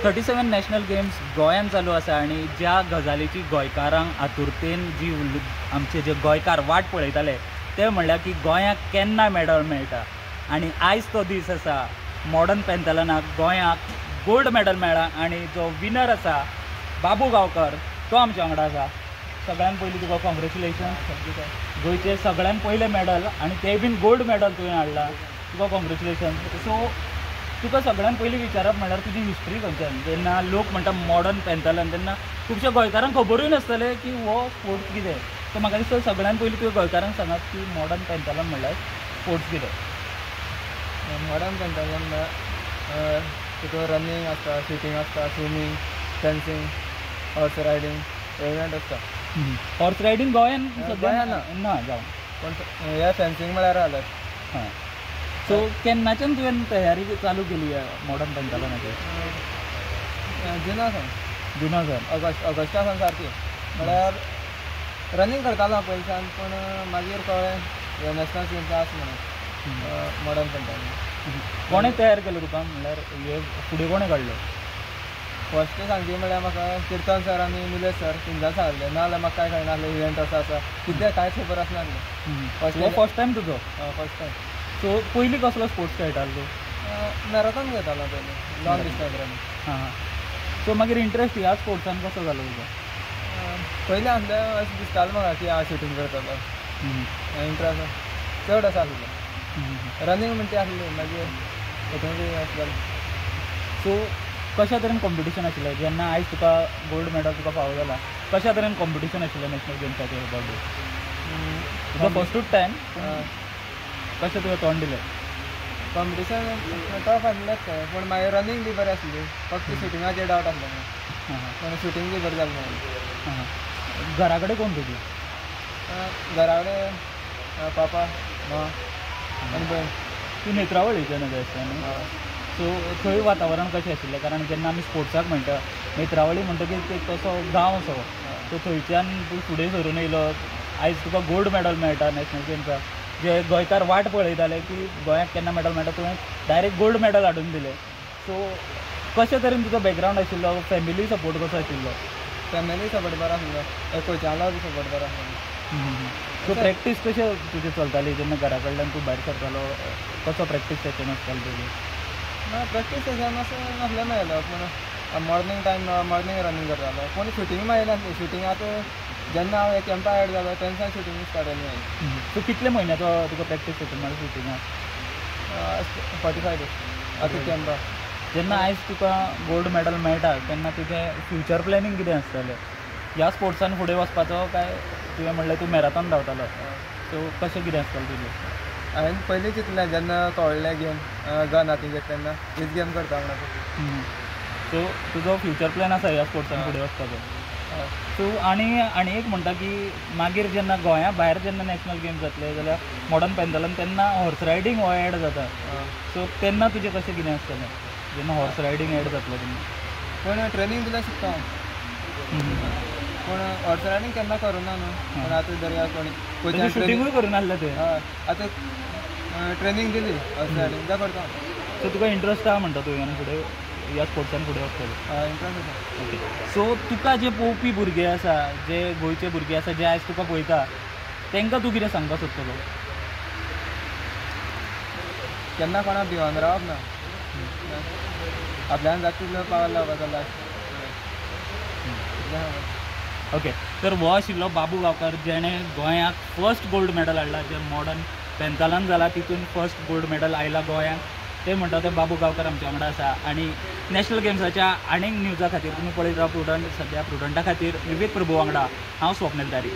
37 national games गोंयांत चालू आसा आनी ज्या गजालीची गोंयकारांक आतुरतेन जी आमचे जे गोंयकार वाट पळयताले ते म्हणल्यार की गोंयाक केन्ना मेडल मेळटा आनी आयज तो दीस आसा. मॉडर्न पेंथलनाक गोंयाक गोल्ड मेडल मेळ्ळा आनी जो विनर आसा बाबू गांवकर तो आमच्या वांगडा आसा. सगळ्यान पयलीं तुका कॉंग्रेच्युलेशन. गोंयचें सगळ्यान पयलें मेडल आनी तें बीन गोल्ड मेडल तुवें हाडलां, तुका कॉंग्रेच्युलेशन. सो तुका सगळ्यान पयलीं विचारप म्हणल्यार तुजी हिस्ट्री खंयच्यान. जेन्ना लोक म्हणटा मॉडर्न पेंथलन तेन्ना खुबश्या गोंयकारांक खबरूय नासतलें की हो स्पोर्ट्स कितें. सो म्हाका दिसता सगळ्यान पयलीं तुवें गोंयकारांक सांगात की मॉडर्न पेंथलन म्हणल्यार स्पोर्ट्स कितें. मॉडर्न पेंथलन म्हणल्यार तितून रनिंग आसता, शुटींग आसता, swimming, fencing, horse riding event आसता. हॉर्स रायडींग गोंयान सद्या ना जावं, पूण हे फेन्सिंग म्हळ्यार जालें. हां, सो केन्नाच्यान तुवें तयारी चालू केली मॉडर्न पेंथलनाची? जुना सावन. जुना सावन? ऑगस्टा सावन सारकी. म्हळ्यार रनिंग करतालो पयलीं, पूण मागीर कळ्ळें नॅशनल गेम्स आसा म्हणून मॉडर्न पेंथलन. कोणें तयार केलें तुका? म्हणल्यार हे फुडें कोणें काडलो? फर्स्ट सांगची म्हळ्यार म्हाका किर्तन सर आनी निलेश सर तेंच्यान सांगलें, ना जाल्यार म्हाका कांय कळनासलें इव्हेंट असो आसा कितें, कांयच खबर आसनासलें. फर्स्ट टायम तुजो? First time. सो पयलीं कसलो स्पोर्ट्स खेळटालो तूं? मॅरेथॉन खेळटालो पयलीं, लॉंग डिस्टन्स रनिंग. हां हां. सो मागीर इंट्रस्ट ह्या स्पोर्ट्सान कसो जालो तुजो? पयलीं आसलें अशें दिसतालें म्हाका की हांव शुटींग करतलो, इंट्रस्ट चड असो आसलो. रनिंग म्हणटी आसली, मागीर हितून बी अशें जालें. सो कशा तरेन कॉम्पिटिशन आशिल्लें जेन्ना आयज तुका गोल्ड मेडल तुका फावो जाला? कशा तरेन कॉम्पिटिशन आशिल्लें नॅशनल गेम्साचें अबाउट तुजो फर्स्टूच टायम, कशें तुवें तोंड दिलें? कॉम्पिटिशन टफ आसलेंच तें, पूण मागीर रनिंग बी बरें आसली, फक्त शुटिंगाचेर डावट आसलो म्हाका, पूण शुटींग बी बरें जालें मागीर. घरा कडेन कोण तुजी? घरा कडेन पापा, माँ आनी भयण. तूं नेत्रावळीच्यान आसता न्हू? सो थंय वातावरण कशें आशिल्लें? कारण जेन्ना आमी स्पोर्ट्साक म्हणटा नेत्रावळी म्हणटकीर एक तसो गांव असो, सो थंयच्यान तूं फुडें सरून येयलो, आयज तुका गोल्ड मेडल मेळटा नॅशनल गेम्साक. जे गोंयकार वाट पळयताले की गोंयाक केन्ना मेडल मेळटा, तुवें डायरेक्ट गोल्ड मेडल हाडून दिलें. सो कशे तरेन तुजो बॅकग्रावंड आशिल्लो, फॅमिली सपोर्ट कसो आशिल्लो? फॅमिली सपोर्ट बरो आसलो, कोचालो बी सपोर्ट बरो आसलो. सो प्रॅक्टीस कशें तुजें चलताली जेन्ना घरा कडल्यान तूं भायर सरतालो? कसो प्रॅक्टीस सेशन आसतालें तुजें? ना, प्रॅक्टीस सेशन अशें नासलें मेळ्ळो, पूण मॉर्निंग टायम मॉर्निंग रनिंग करतालो, पूण शुटींग मागीर नासली. शुटींग आतां जेन्ना हांव कॅम्पा एड जालो तेन्ना शुटींग स्टार्ट जाली मागीर. सो कितले म्हयन्याचो तुका प्रॅक्टीस सेशन म्हळ्यार शुटिंगाक? 45 डेज आतां कॅम्पा. जेन्ना आयज तुका गोल्ड मेडल मेळटा तेन्ना तुजें फ्युचर प्लॅनिंग कितें आसतलें? ह्या स्पोर्ट्सान फुडें वचपाचो काय तुवें म्हणलें तूं मॅरेथॉन धांवतालो, सो कशें कितें आसतलें तुजें? हांवें पयलीं चिंतलें जेन्ना कळ्ळें गेम गन हातीन घेतली तेन्ना हीच गेम करता म्हणून. सो तुजो फ्युचर प्लॅन आसा ह्या स्पोर्ट्सान फुडें वचपाचो? सो आनी आनी एक म्हणटा की मागीर जेन्ना गोंया भायर जेन्ना नॅशनल गेम्स जातले जाल्यार मॉडर्न पेंथलन तेन्ना हॉर्स रायडींग हो एड जाता, सो तेन्ना तुजें कशें कितें आसतलें जेन्ना हॉर्स रायडींग एड जातलें तेन्ना? पूण ट्रेनींग दिल्यार शिकता हांव, पूण हॉर्स रायडींग केन्ना करूं ना न्हू. पूण आतां दर्या कोणी शुटिंगूय करूं नासलें तुवें? हय, आतां ट्रेनींग दिली हॉर्स रायडींग तें करता. सो तुका इंट्रस्ट आहा म्हणटा तूं ह्यान फुडें ह्या स्पोर्ट्सान फुडें वचपाचो? इंट्रस्ट आसा. ओके, सो तुका जे पळोवपी भुरगे आसा, जे गोंयचे भुरगे आसा, जे आयज तुका पळयता, तांकां तूं कितें सांगपाक सोदतलो? केन्ना कोणाक भिवन रावप ना, आपल्यान जाता तितलो पावर लावपाचो लास्ट. ओके, तर हो आशिल्लो बाबू गांवकर जेणें गोंयाक फर्स्ट गोल्ड मेडल हाडला, जें मॉडर्न पेंथलन जाला तितून फर्स्ट गोल्ड मेडल आयला गोंयाक. ते म्हणटा ते बाबू गांवकर आमच्या वांगडा आसा. आनी नॅशनल गेम्साच्या आनीक न्यूजा खातीर तुमी पळयत राव प्रुडंट. सद्या प्रुडंटा खातीर विवेक प्रभू वांगडा हांव स्वप्नील तारी.